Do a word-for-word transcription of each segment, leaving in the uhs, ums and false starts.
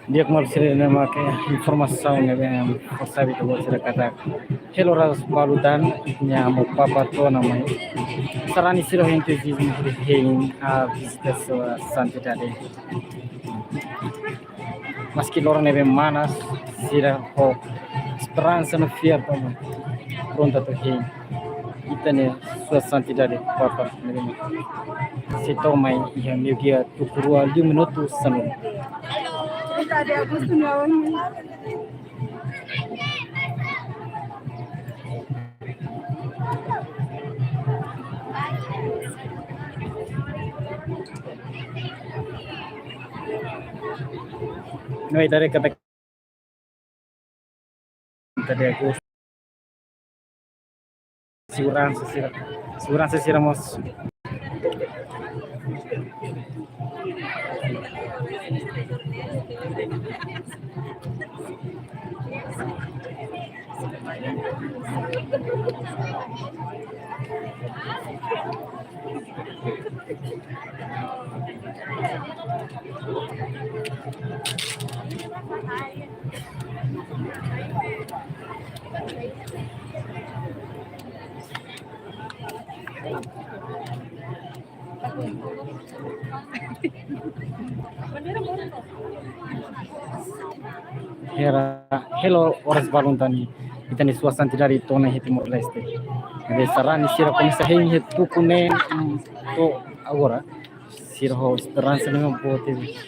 Di'ak, maun sira, ne'e mak informasaun ne'ebé fó saida ba sira katak hela oras balu tan, nia amo papar to'o ona mai sarani sira ho entuziazmu hodi hein a vizita sua santidade. Maski loron ne'ebé manas, sira ho esperansa no fiar tomak prontu atu hein ita-nia sua santidade papar ne'ebé mak sei to'o mai iha meiudia tuku rua liu minutu sanulu. No, ita haree katak tadi aku seguransa sira, seguransa sira mós. Hela, hela oras balun tan, ita-nia sua santidade to'o ona iha Timor-Leste. Ne'ebé sarani sira komesa hein iha tuku neen, mm, to'o agora. Sira ho esperansa ne'ebé boot tebes.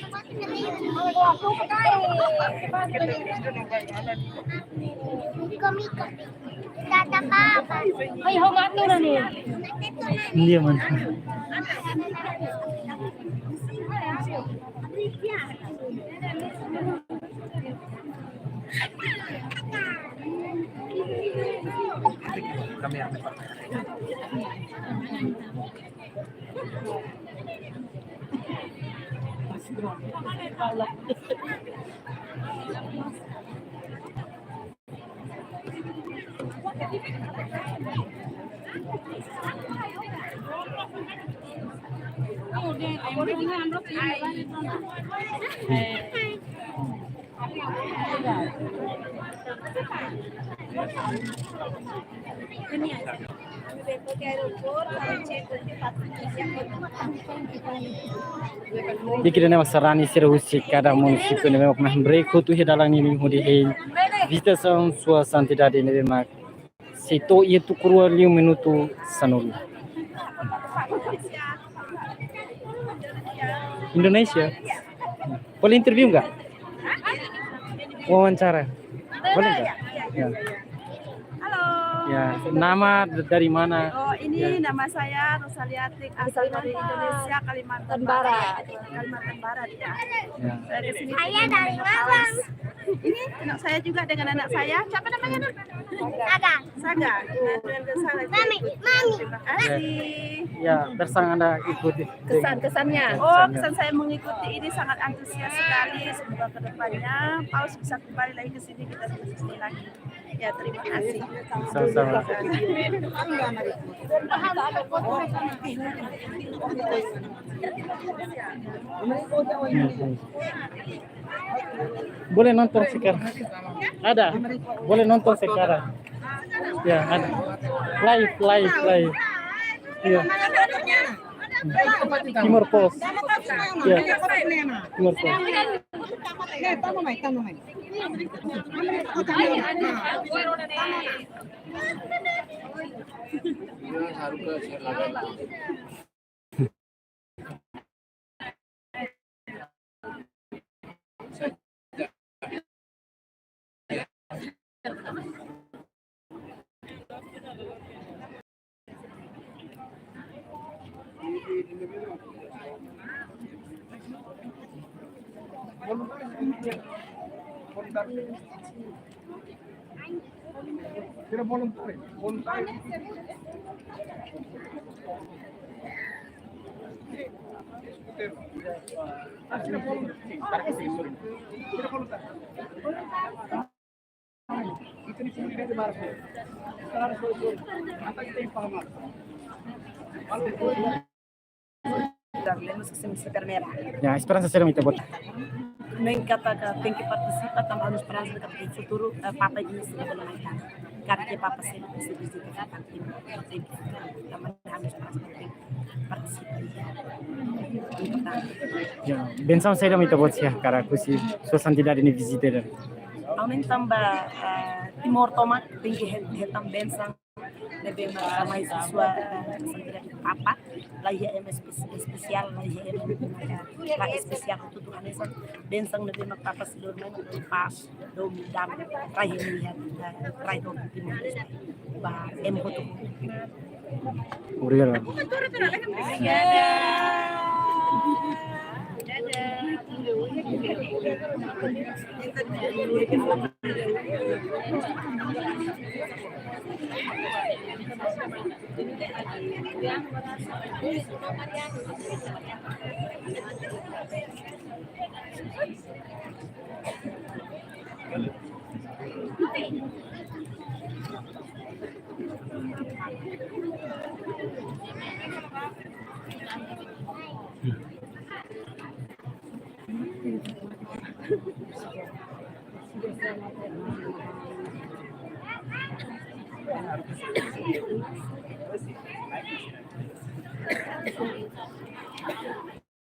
Oi, ho matu na ni. Iya, man. Di'ak, ida-ne'e mak sarani sira husi kada munisípiu ne'ebé mak mai hamriik hotu iha dalan ninin hodi hein vizitasaun Sua Santidade ne'ebé mak sei to'o iha tuku rua liu minutu sanulu. Indonesia. Boleh interview enggak? Wawancara. Boleh enggak? Ya. Halo. Ya, nama d-, dari mana? Oh, ini nama saya Rosaliatik, asal dari Indonesia, Kalimantan Barat. Kalimantan Barat, ya. Ya. Saya ke sini dari Malang. Ini anak saya juga dengan anak saya. Siapa namanya, Nak? Saga. Saga. Nah, keluarga Saga. Mami, mami. Terima kasih. Ya, terus Anda ikuti. Kesan-kesannya. Oh, kesan saya mengikuti ini sangat antusias sekali. Semoga ke depannya Paus bisa kembali lagi ke sini, kita bisa ke sini lagi. Ya, terima kasih. Sama-sama. Boleh nonton sekarang. Ada. Boleh nonton sekarang. Ya, ada. Live, live, live. Iya. Timor Post. Ya. Timor Post. Voluntáriu, voluntáriu. Sira voluntáriu, voluntáriu. Ah, sira voluntáriu. Sira voluntáriu. Lemos que se me permera. Ya, esperansa saida mak ita-boot? Ne'e katak tenke partisipa, tanba ha'u-nia esperansa katak iha futuru, eh, Papa iha sini bele mai tan. Karik Papa sei, sei vizita Papa, tenke, tanba ha'u-nia esperansa tenke partisipa. Importante. Ya, bensaun saida mak ita-boot sei hakarak husi Sua Santidade nia vizita ida? Ha'u hanoin tanba, eh, Timor tomak tenke he-, hetan bensaun ne'ebé mak mai husi Sua, eh, Santidade Papa, la iha ema espe-, espesiál, la iha ema, eh, la espesiál, hotu-hotu hanesan bensaun ne'ebé mak Papa sei lori mai, pás, dame, dame, rai iha, eh, rai Timor-Leste ba ema hotu. Obrigadu.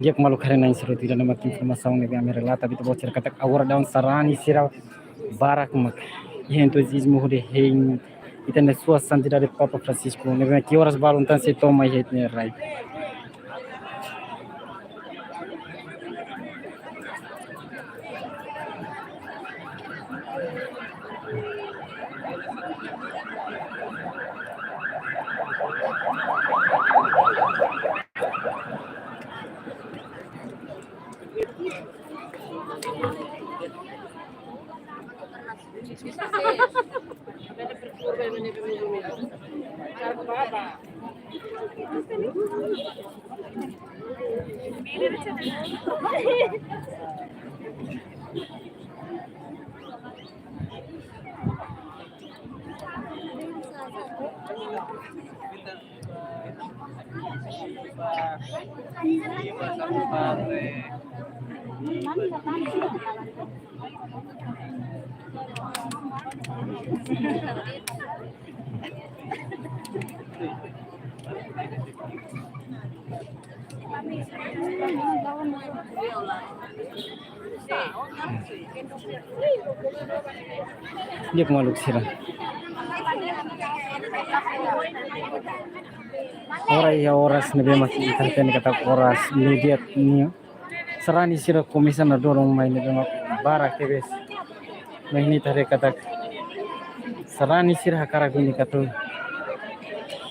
Di'ak maluk haree-na'in sira hotu, ida-ne'e mak informasaun ne'ebé ami relata ba ita-boot sira katak agora daudaun sarani sira barak mak iha entuziazmu hodi hein ita-nia Sua Santidade Papa Francisco, ne'ebé mak oras balun tan sei to'o mai iha ita-nia rai. Di'ak maluk sira. Agora iha oras ne'ebé mak ita hatene katak oras meiudia nian. Sarani sira komesa nadorong mai ne'ebé mak barak tebes. Mai ne'e ita haree katak sarani sira hakarak duni atu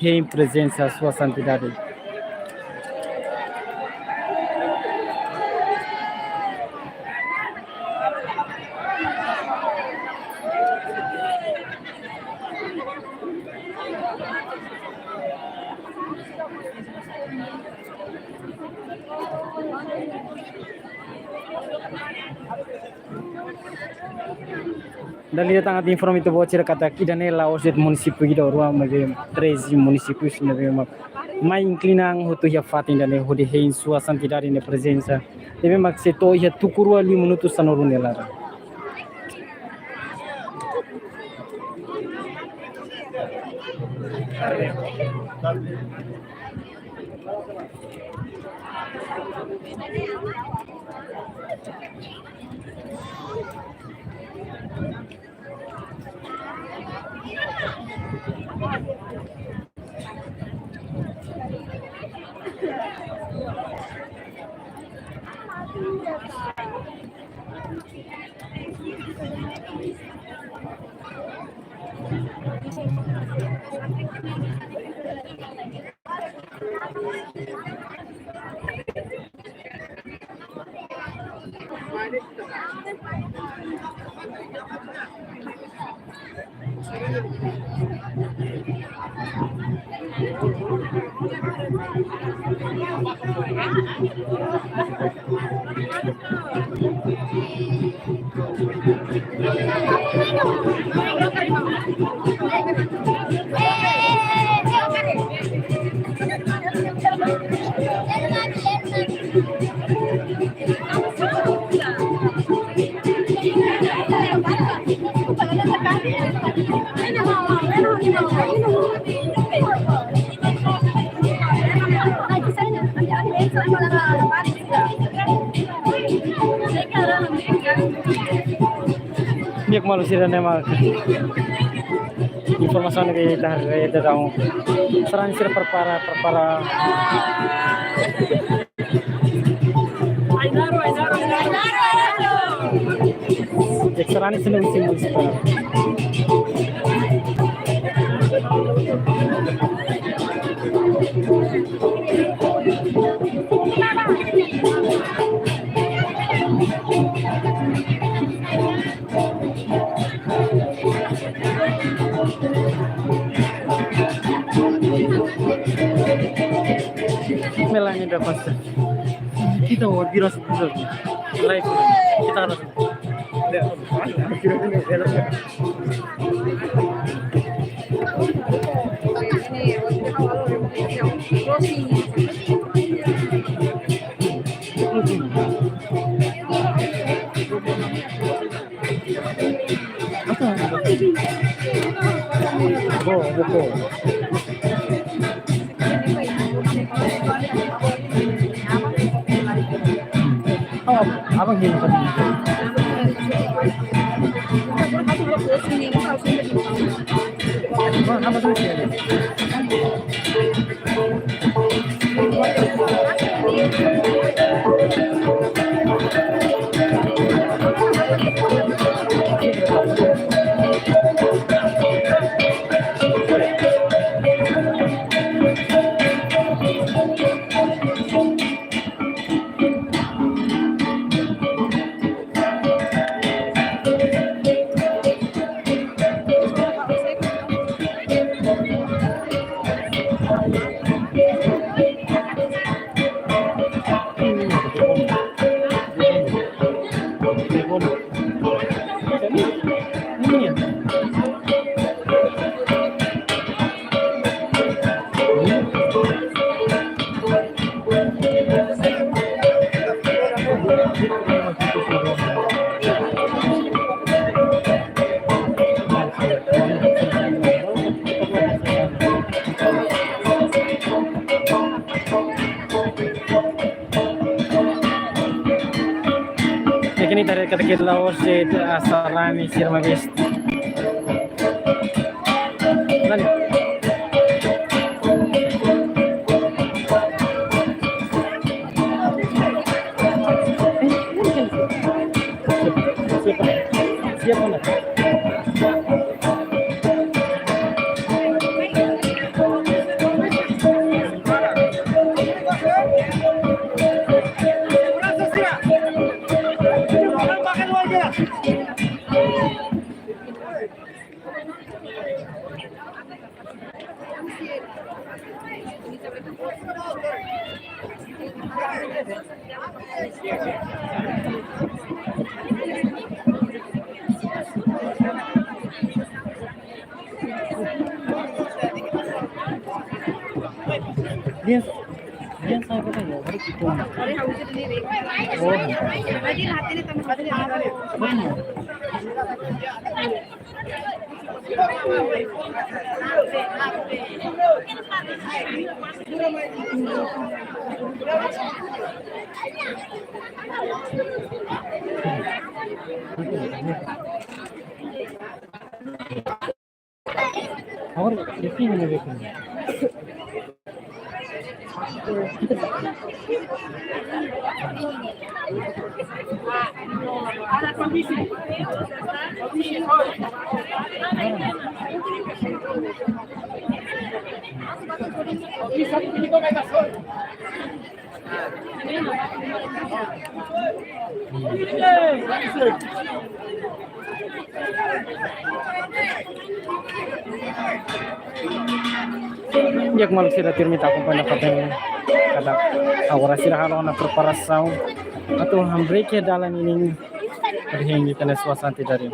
hein prezensa Sua Santidade. Dala ida tan atu informa ita-boot sira katak ida-ne'e la'ós de'it munisípiu ida ou rua, maibé treze munisípius ne'ebé mak mai inklina an hotu iha fatin ida-ne'e hodi hein Sua Santidade nia prezensa ne'ebé mak sei to'o iha tuku rua liu minutu sanulu nia laran. Di'ak maluk sira, ne'e mak informasaun ne'ebé ita haree daudaun. Sarani sira prepara, prepara. Di'ak, sarani sira ne'e husi, husi. Melania da Costa. Kita mau viral seperti live. Kita harus. Bo, bo, bo. Oh, abang gini tadi. Oh, apa tuh sih? Ne'e ita haree katak la'ós de'it, ah, sarani sira mak best. Lani. Siapa? Siapa, nak? Dia, dia saya kata ya, hari itu. Oh. Mana? Agora, eu tenho uma vez. Di'ak, maluk sira, tuirmai ita akompaña fatin katak agora sira halo ona preparasaun atu hamriik iha dalan ninin, atu hein ita-nia suasana ida-ne'e.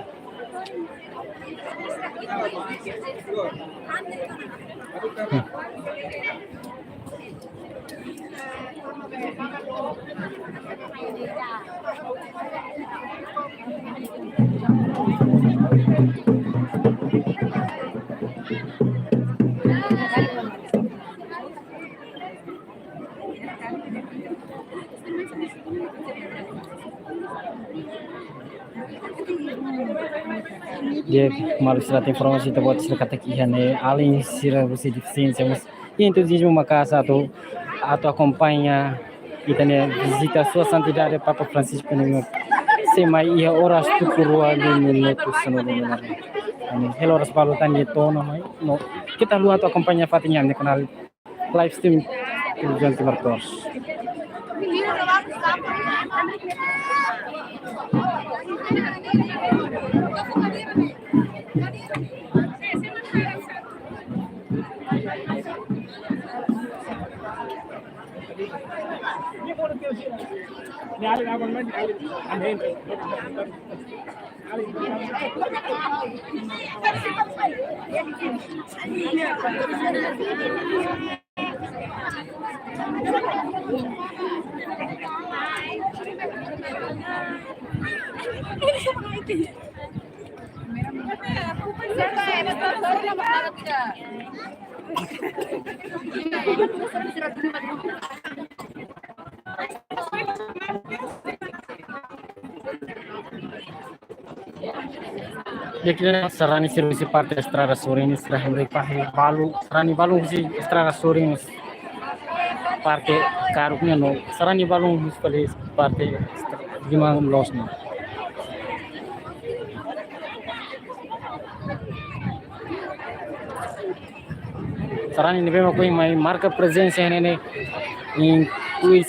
Di'ak, maluk sira, ita-nia informasaun ita-boot sira katak iha ne'e alin sira husi defisiénsia mós iha entuziazmu maka'as atu, atu akompaña ita-nia vizita Sua Santidade Papa Francisco nian, sei mai iha oras tuku rua liu minutu sanulu-nulu-nulu. Ami hela oras balu tan ita to'o ona mai. No, keta haluha atu akompaña fatin iha ami-nia kanál live stream Televizaun Timor Post. Di'ak, sarani sira husi parte estrada sorin ne'e sira hamriik fahe balun, sarani balun husi estrada sorin ne'e parte karuk nian no sarani balun husi fali parte liman loos nian. Sarani ne'ebé mak ohin mai marka prezensa iha ne'e ne'e inklui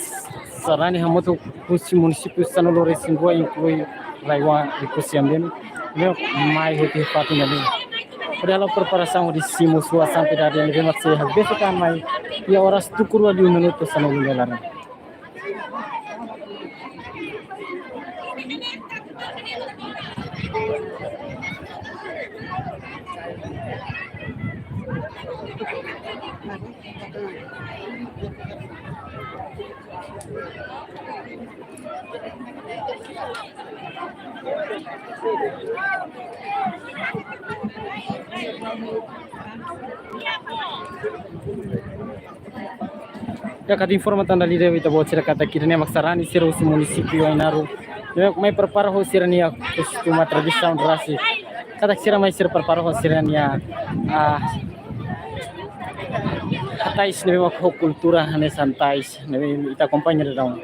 sarani hamutuk husi munisípiu sanulu-resin-rua, inklui RAEOA, Oekusi Ambenu, ne'ebé mai hotu iha fatin ne'e. Hodi halo preparasaun hodi simu Sua Santidade ne'ebé mak sei habesu tan mai iha oras tuku rua liu minutu sanulu-nulu-nulu. Di'ak, atu informa tan dala ida ba ita-boot sira katak ida-ne'e mak sarani sira husi munisípiu Ainaro ne'ebé mai prepara ho sira-nia kostuma tradisaun rasik. Katak sira mai sira prepara ho sira-nia, ah, hatais ne'ebé mak ho kultura hanesan tais ne'ebé ita akompaña daudaun.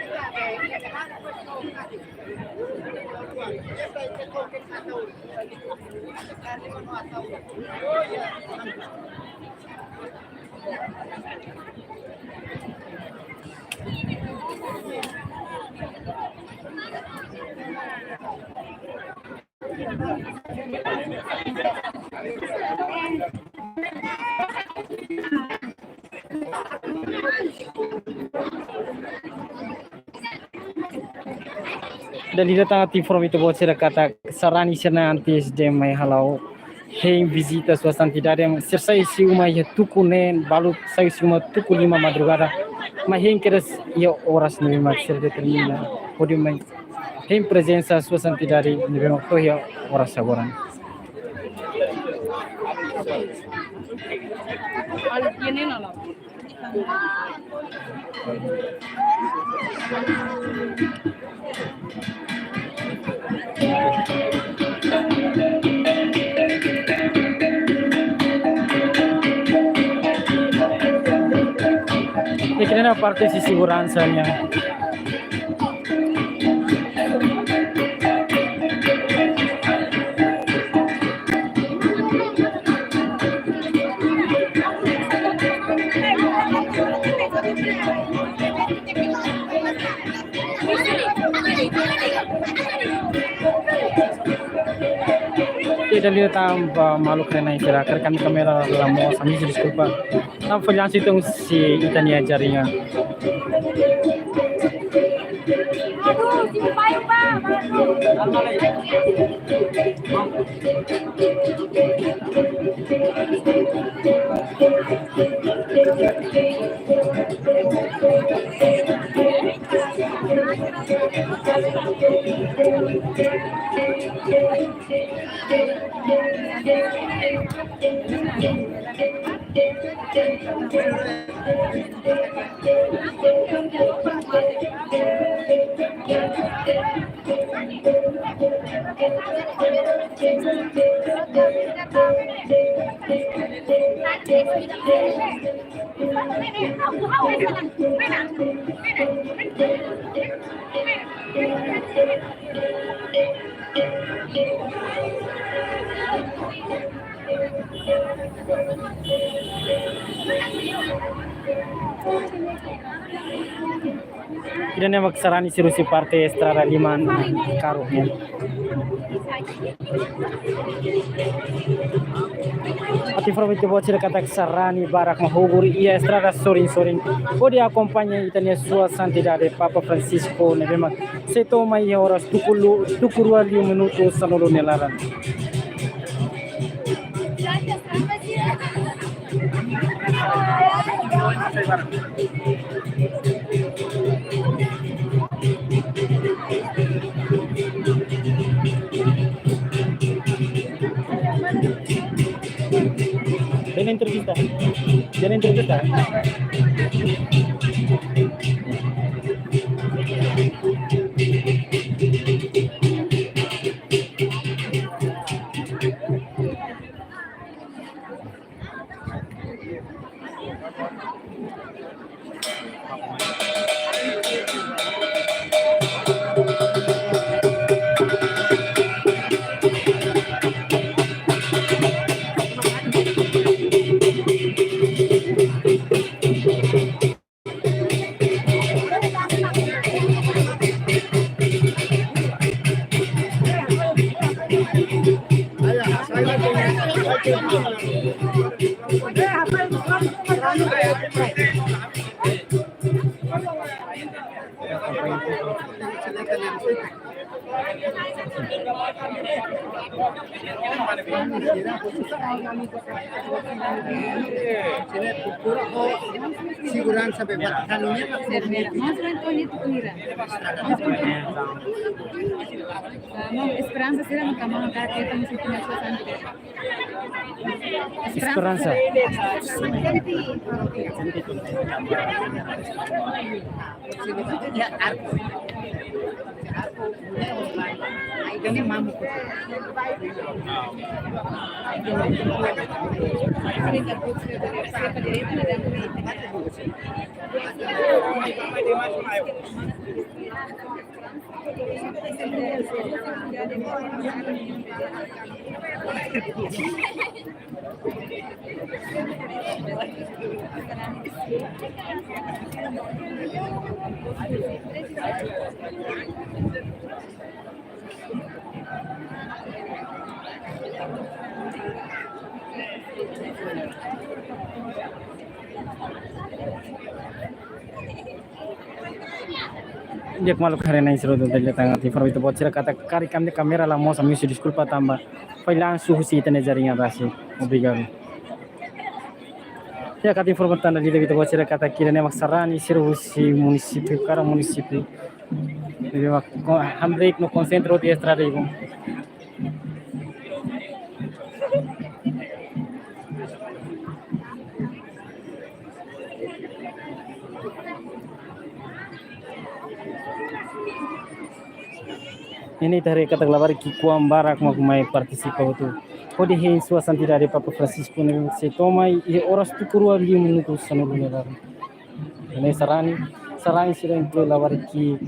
Dala ida tan atu informa ita-boot sira katak sarani sira antes de mai hala'o hein vizita Sua Santidade, sira sai husi uma iha tuku neen, balu sai husi uma tuku lima madrugada, mai hein kedas iha oras ne'ebé mak sira determina hodi mai hein prezensa Sua Santidade ne'ebé mak to'o iha oras agora. Di'ak, ida-ne'e parte husi seguransa nian. Ita liu tanba maluk rena ita karik ami nia kámera la mosu, ami husu deskulpa. Tanba fallansu husi ita-nia jaringan. Ida-ne'e mak sarani sira husi parte estrada liman karuk nian. Atu informa ba ita-boot sira katak sarani barak mak hobur iha estrada sorin-sorin hodi akompaña ita-nia Sua Santidade Papa Francisco ne'ebé mak sei to'o mai iha oras tuku lu-, tuku rua liu minutu sanulu nia laran. Tiene entrevista. Tiene entrevista. Seguransa bebé. Mas não estou ali tu mira. Ah, não, esperansa será no caminho, tá? Que estamos aqui na sua santa. Esperansa. Di'ak, maluk haree-na'in sira hotu, ita-nia tanggapan, informa ba ita-boot sira katak karik ami-nia kámera la mosu, ami husu deskulpa tanba fallansu husi ita-nia jaringan rasik. Obrigadu. Di'ak, atu informa tan ba ita-boot sira katak ida-ne'e mak sarani sira husi munisípiu, kada munisípiu. Jadi mak ko-, hamriik no konsentra iha estrada ne'e. Ne'e ita haree katak labarik ki'ikoan barak mak mai partisipa hotu. Hodi hein Sua Santidade Papa Francisco ne'ebé sei to'o mai iha oras tuku rua liu minutu sanulu nia laran. Ne'e sarani, sarani sira inklui labarik ki'ik.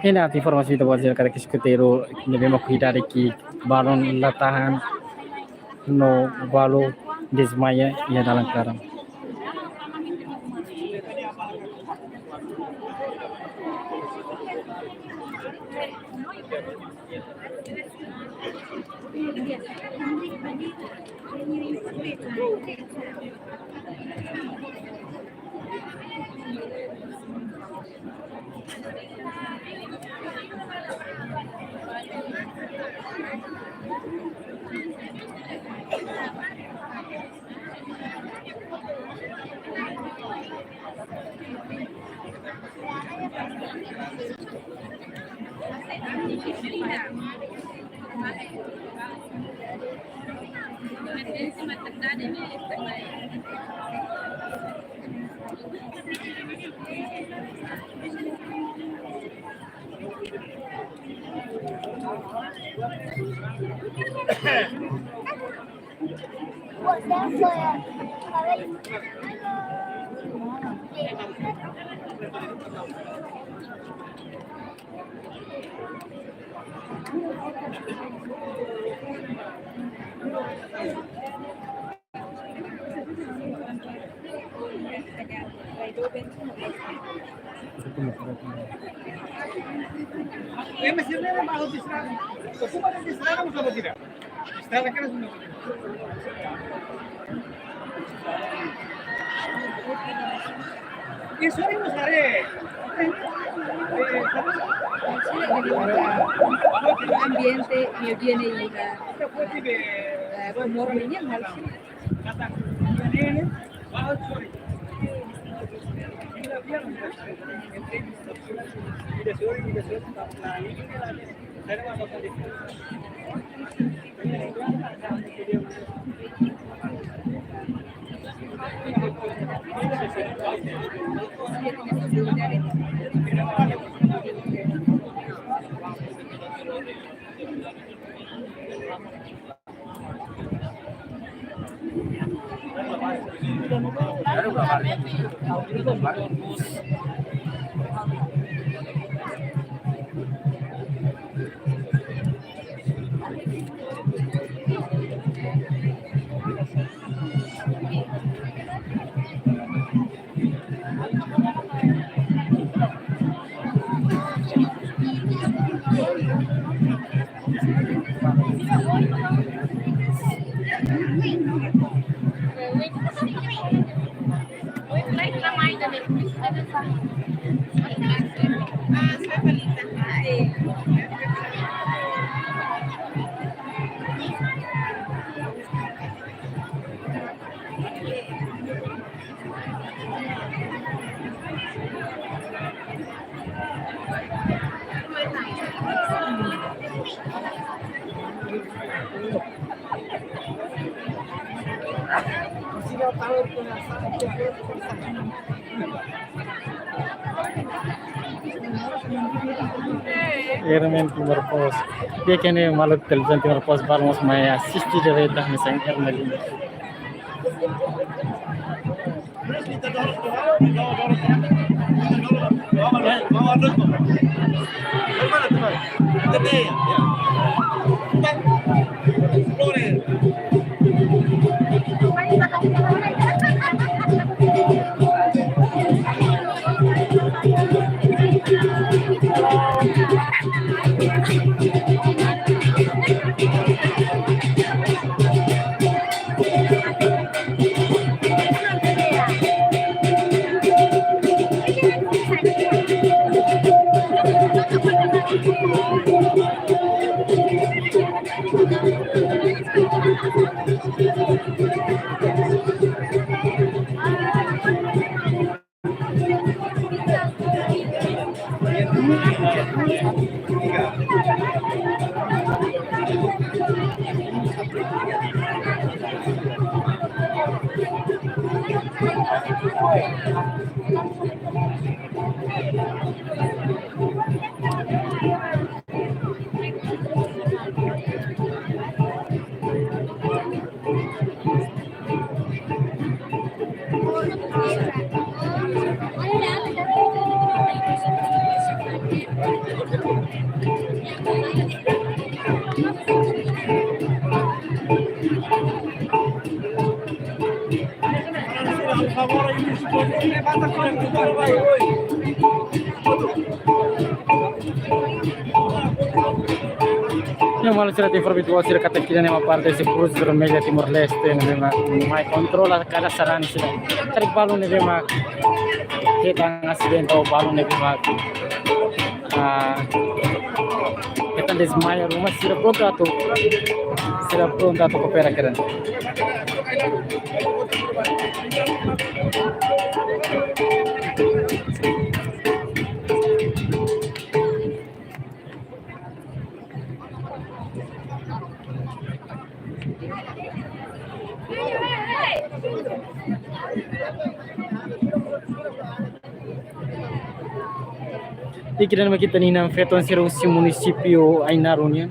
Hena atu informasi ita buat zero kada diskuteru ne'ebé mak kuidadu katak balun la tahan no balu desmaia iha dalan klaran. Ambiente, meio-dia, ne'e, eh, Comoro nian, hal sini. Ida-ne'e Timor Post. Di'ak, ida-ne'e maluk televizaun Timor Post balu mós mai asiste direta hanesan ema liu. Ne'e, maluk sira, atu informa uitoan sira katak ida-ne'e mak parte husi Cruz Vermelha Timor-Leste, ne'ebé mak mai kontrola kada sarani sira. Karik balun ne'ebé mak hetan asidente ou balun ne'ebé mak, ah, hetan dezmaia ruma, sira prontu atu, sira prontu atu koopera kedan. Iha ne'e mak ita-nia inan-feton sira husi munisípiu Ainaro nian.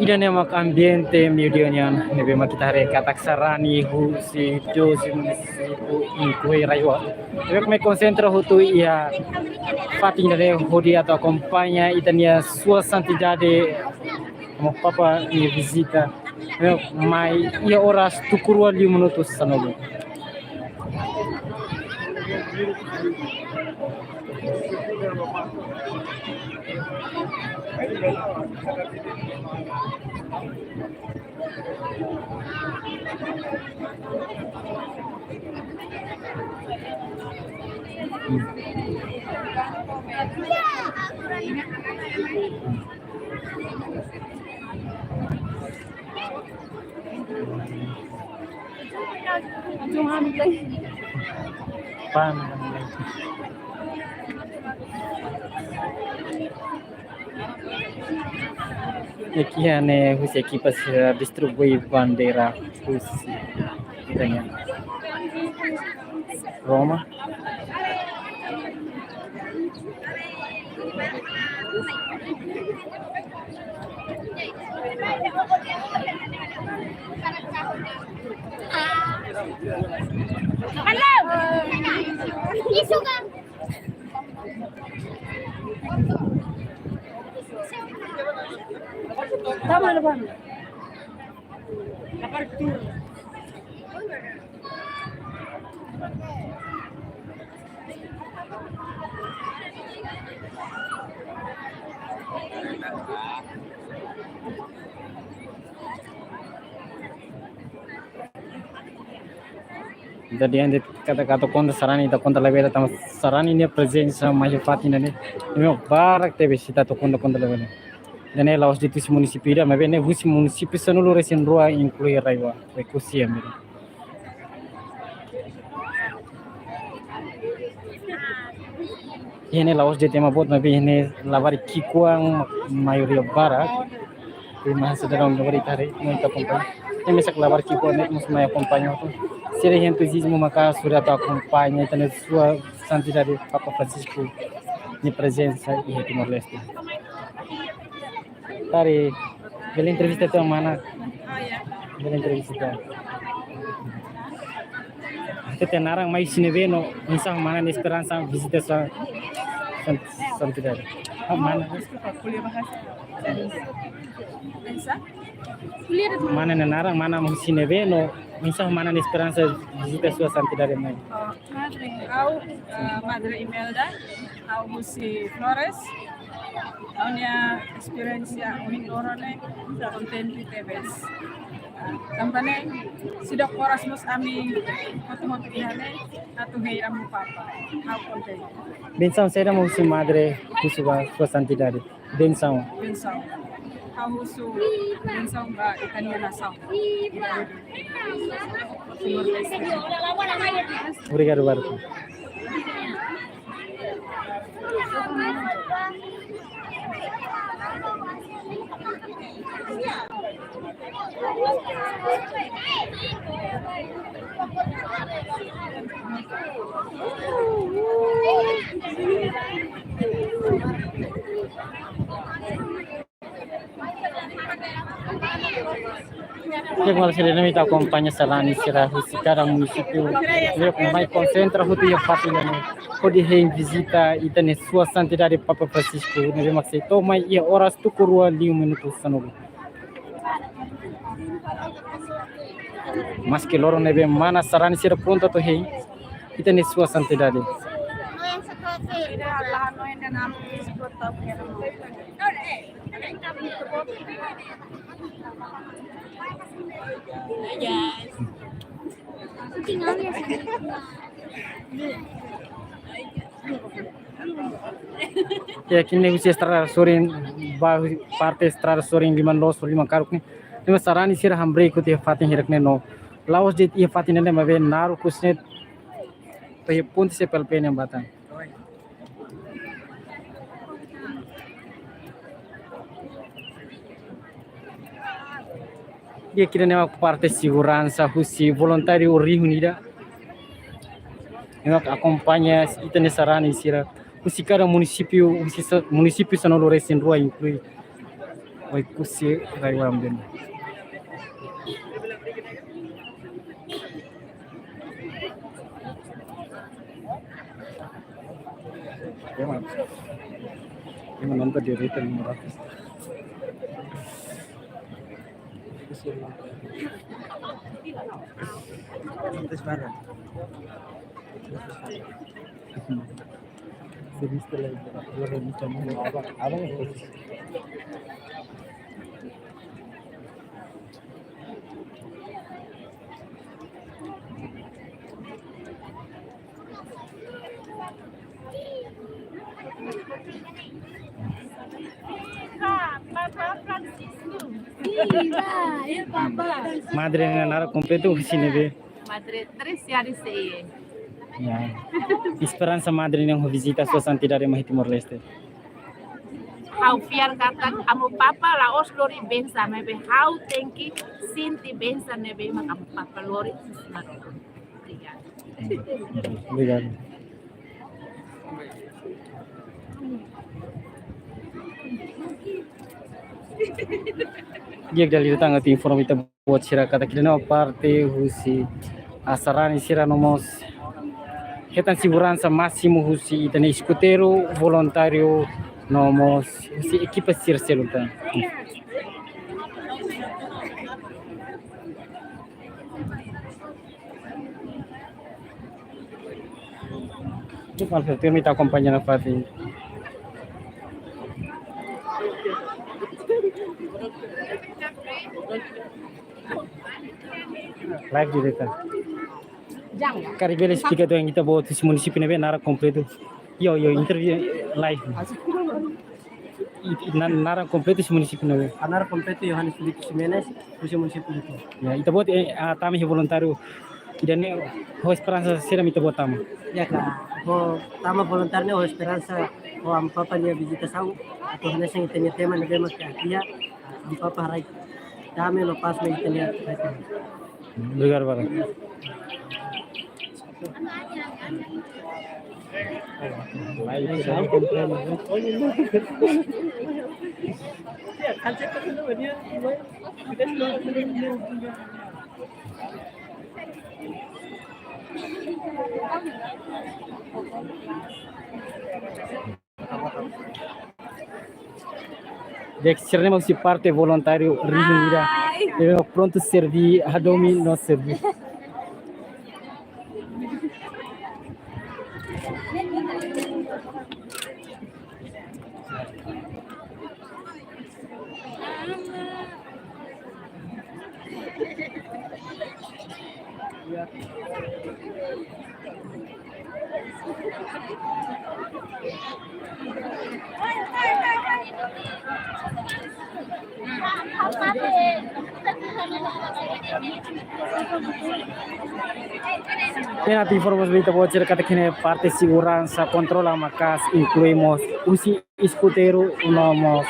Ida-ne'e mak ambiente meiudia nian, ne'ebé mak ita haree katak sarani husi doze munisípiu, inklui RAEOA, ne'ebé mak mai konsentra hotu iha fatin ida-ne'e hodi atu akompaña ita-nia Sua Santidade Amu Papa nia vizita, eh, mai iha oras tuku rua liu minutu sanulu. Pan. Ne'e iha ne'e husi ekipa sira distribui bandeira husi ita-nia Roma. Ita diante kada kata konta sarani, ita konta labele tanba sarani nia prezensa mai iha fatin ne'e. Ne'e barak tebes, ita atu konta, konta labele. Ida-ne'e la'ós de'it husi munisípiu ida, maibé ne'e husi munisípiu sanulu resin rua, inklui RAEOA, Oekusi, Amiri. Iha ne'e la'ós de'it ema boot, maibé iha ne'e labarik ki'ikoan, maioria barak. Ema sira daudaun labarik, ita haree, no ita akompaña. Ema sira labarik ki'ikoan ne'e mós mai akompaña hotu. Sira iha entuziazmu maka'as hodi atu akompaña ita-nia Sua Santidade Papa Francisco nia prezensa iha Timor-Leste. Tari, bele entrevista uitoan mana? Bele entrevista uitoan. Ita-nia naran mai husi ne'ebé no oinsá mana nia esperansa vizita Sua San-, Santidade? Ah, mana? Deskulpa, ko'alia bahasa. Mana nia naran, mana mai husi ne'ebé no oinsá mana nia esperansa vizita Sua Santidade mai? Oh, Madre, ha'u, eh, Madre Imelda, ha'u husi Flores. Ha'u-nia esperiénsia ohin loron ne'e kontente tebes. Tanba ne'e, seidauk oras mós ami hotu-hotu iha ne'e, atu hein Amu Papa. Ha'u kontente. Bensaun saida mak husi Madre husu ba Sua Santidade? Bensaun. Bensaun. Ha'u husu bensaun ba ita-nia nasaun. Timor-Leste. Obrigadu barak. Di'ak, maluk sira, ne'e ita akompaña sarani sira husi kada munisípiu, ne'ebé mai konsentra hotu iha fatin ne'e, hodi hein vizita ita-nia Sua Santidade Papa Francisco, ne'ebé mak sei to'o mai iha oras tuku rua liu minutu sanulu. Maske loron ne'ebé, mana sarani sira prontu atu hein ita-nia Sua Santidade. Iha ne'e husi estrada sorin, ba parte estrada sorin liman loos, liman karuk ne'e. Ne'e mak sarani sira hamriik hotu iha fatin hirak ne'e no la'ós de'it iha fatin ne'e, maibé naruk husi ne'e to'o ponte C P L P ne'e bá tan. Di'ak, ida-ne'e mak parte seguransa husi voluntáriu rihun ida. Ne'e mak akompaña ita-nia sarani sira husi kada munisípiu, husi sa-, munisípiu sanulu-resin-rua, inklui Oekusi, RAEOA, Ambeno. Ema, ema nonton di retail lima ratus. Viva, e Papa. Madre, naran kompletu husi ne'ebé? Madre Teresiari C E. Ya. Esperansa madre ne'e ho vizita Sua Santidade mai Timor-Leste. Ha'u fiar katak Amu Papa la'ós lori bensa, maibé ha'u tenke sente bensa ne'ebé mak Amu Papa lori. Obrigada. Obrigadu. Di'ak, dala ida tan atu informa ita-boot sira katak ida-ne'e parte husi sarani sira no mós hetan seguransa másimu husi ita-nia eskuteiru voluntáriu no mós husi ekipa sira seluk tan. Ita akompaña nafatin. Live direta. Karik bele esplika atu ita-boot husi munisípiu ne'ebé, naran kompletu. Yo, yo, interview live. I, i, na-, naran kompletu husi munisípiu ne'ebé? Naran kompletu Yohanes Felix Ximenes, husi munisípiu Lutu. Ya, ita-boot, eh, ah, tama iha voluntáriu ida-ne'e ho esperansa saida mak ita-boot tama? Ya, ka, ho tama voluntáriu ne'e ho esperansa, ho Amu Papa nia vizitasaun, atu hanesan ita-nia tema ne'ebé mak iha, Amu Papa haraik dame no pás mai ita-nia. Obrigadu barak. Di'ak, sira-ne'e mak husi parte voluntáriu rihun ida. Ai. Ne'ebé prontu serví, hadomi no serví. Ne'e atu informa ba ita-boot sira katak iha ne'e parte seguransa kontrola maka'as, inklui mós husi eskuteiru no mós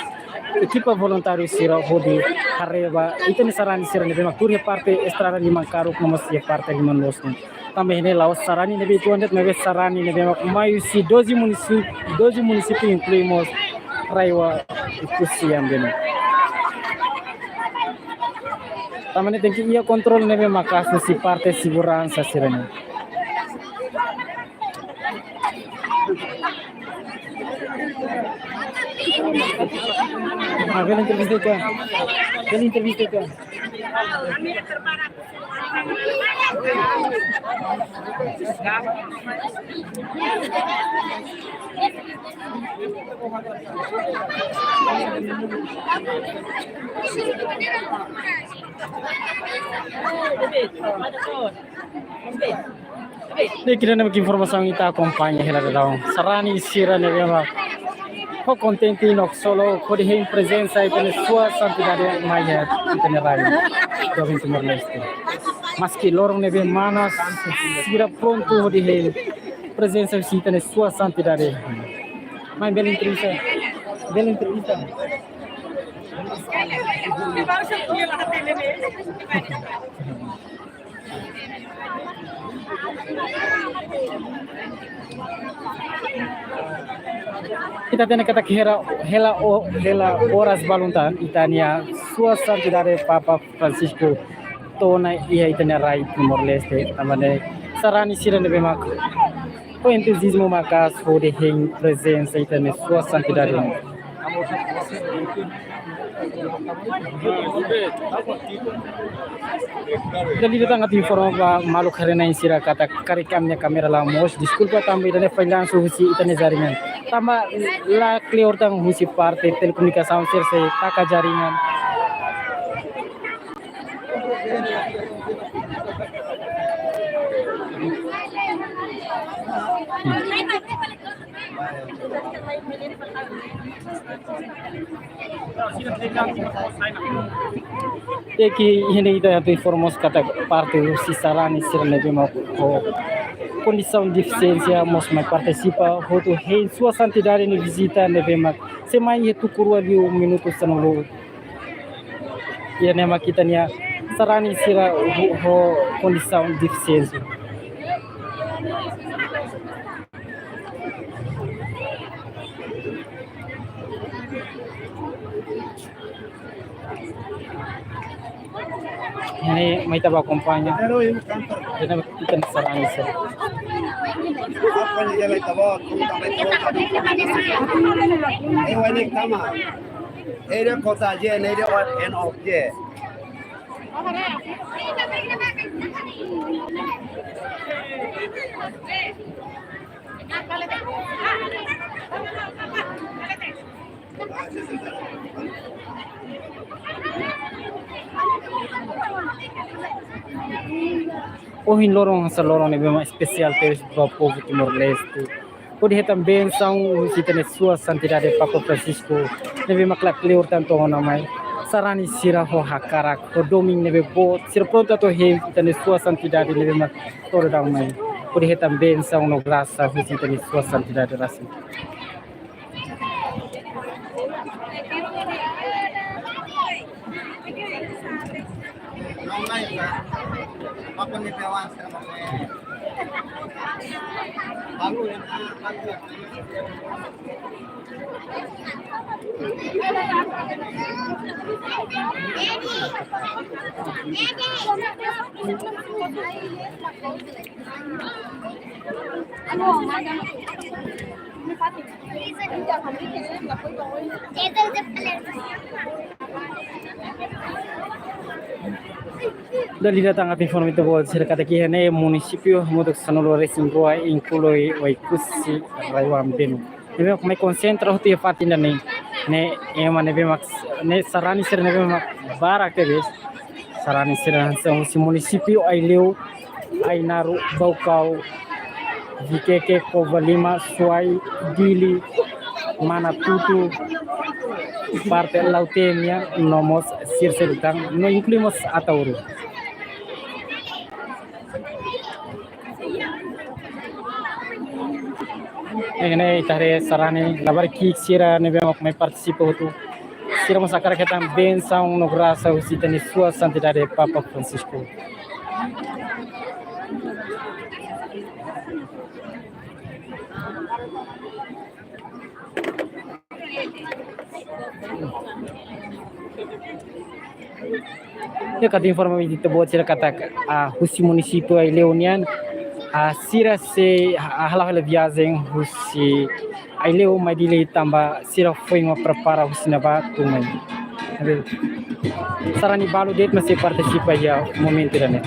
ekipa voluntáriu sira hodi haree ba ita-nia sarani sira ne'ebé mak tuur iha parte estrada liman karuk no mós iha parte liman loos nian. Tanba ne'e la'ós sarani ne'ebé tuan de'it, maibé sarani ne'ebé mak mai husi doze munisípiu, doze munisípiu inklui mós RAEOA Oekusi nian. Tanba ne'e tenke iha kontrolu ne'ebé maka'as husi parte seguransa sira-nian. Ah, bele entrevista ita. Bele entrevista ita. Ne'e ida-ne'e mak informasaun ita akompaña hela dadaun. Sarani sira ne'ebé mak ho kontente no ksolok hodi hein prezensa ita-nia Sua Santidade mai iha ita-nia rai doben Timor-Leste. Maski loron ne'ebé manas, sira prontu hodi hein prezensa husi ita-nia Sua Santidade. Mai bele entrevista. Bele entrevista. Ita hatene katak hela, hela o, hela oras balun tan, ita-nia Sua Santidade Papa Francisco to'o ona iha ita-nia rai Timor-Leste, tanba ne'e sarani sira ne'ebé mak ho entuziazmu maka'as hodi hein prezensa ita-nia Sua Santidade. Dala ida tan atu informa ba maluk haree-na'in sira katak karik ami-nia kámera la moos, deskulpa tanba ida-ne'e fallansu husi ita-nia jaringan. Tanba la kleur tan husi parte telekomunikasaun sira sei taka jaringan. Tenke iha ne'e ita atu informa mós katak parte husi sarani sira ne'ebé mak ho kondisaun defisiénsia mós mai partisipa hotu hein Sua Santidade nia vizita ne'ebé mak sei mai iha tuku rua liu minutu sanulu. Iha ne'e mak ita-nia sarani sira ho, ho kondisaun defisiénsia. Iha ne'e mai ita bá akompaña. Iha ne'e ita-nia sarani sira. Area kota je, area what end of je. Ohin loron hanesan loron ne'ebé mak espesiál tebes ba povu Timor-Leste. Hodi hetan bensaun husi ita-nia Sua Santidade Papa Francisco ne'ebé mak la kleur tan to'o ona mai. Sarani sira ho hakarak, ho domin ne'ebé boot, sira prontu atu hein ita-nia Sua Santidade ne'ebé mak to'o daudaun mai. Hodi hetan bensaun no grasa husi ita-nia Sua Santidade rasik. Dala ida tan atu informa ita-boot sira katak iha ne'e munisípiu hamutuk sanulu-resin-rua inklui Oekusi, RAEOA Ambenu. Ne'ebé mak mai konsentra hotu iha fatin ida-ne'e. Ne'e ema ne'ebé mak, ne'e sarani sira ne'ebé mak barak tebes. Sarani sira hanesan husi munisípiu Aileu, Ainaro, Baucau, Viqueque, Covalima, Suai, Dili, Manatuto, parte Lautém nian, no mós Sirse Liután, no inklui mós Ataúro. Iha ne'e ita haree sarani labarik ki'ik sira ne'ebé mak mai partisipa hotu. Sira mós hakarak hetan bensaun no grasa husi ita-nia Sua Santidade Papa Francisco. Iha katak informa mai ita-boot sira katak, ah, husi munisípiu Aileu nian, ah, sira sei, ah, hala'o hela viajen husi Aileu mai Dili tanba sira foin mak prepara husi ne'ebá tun mai. Sarani balu de'it mak sei partisipa iha momentu ida-ne'e.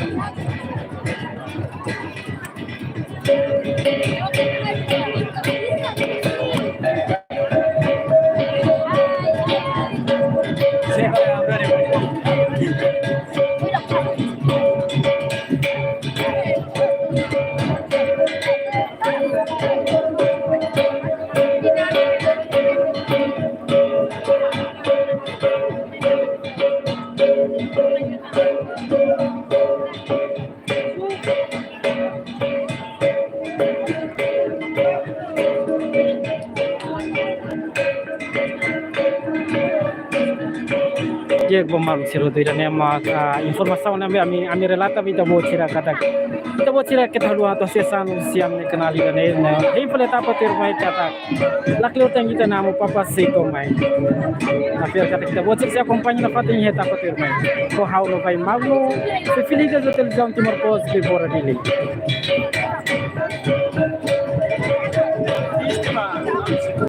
Di'ak, maluk sira hotu, ida-ne'e mak informasaun ne'ebé ami, ami relata ba ita-boot sira katak, ita-boot sira keta haluha atu asesa no siam ne'e kanál ida-ne'e, ne'e. Hein fali etapa tuirmai katak lakleur tan ita-nia Amu Papa sei to'o mai. Fiar katak ita-boot sei akompaña nafatin iha etapa tuirmai. Ho ha'u Novai Magno, fifili iha Televizaun Timor Post, Vivora Dili.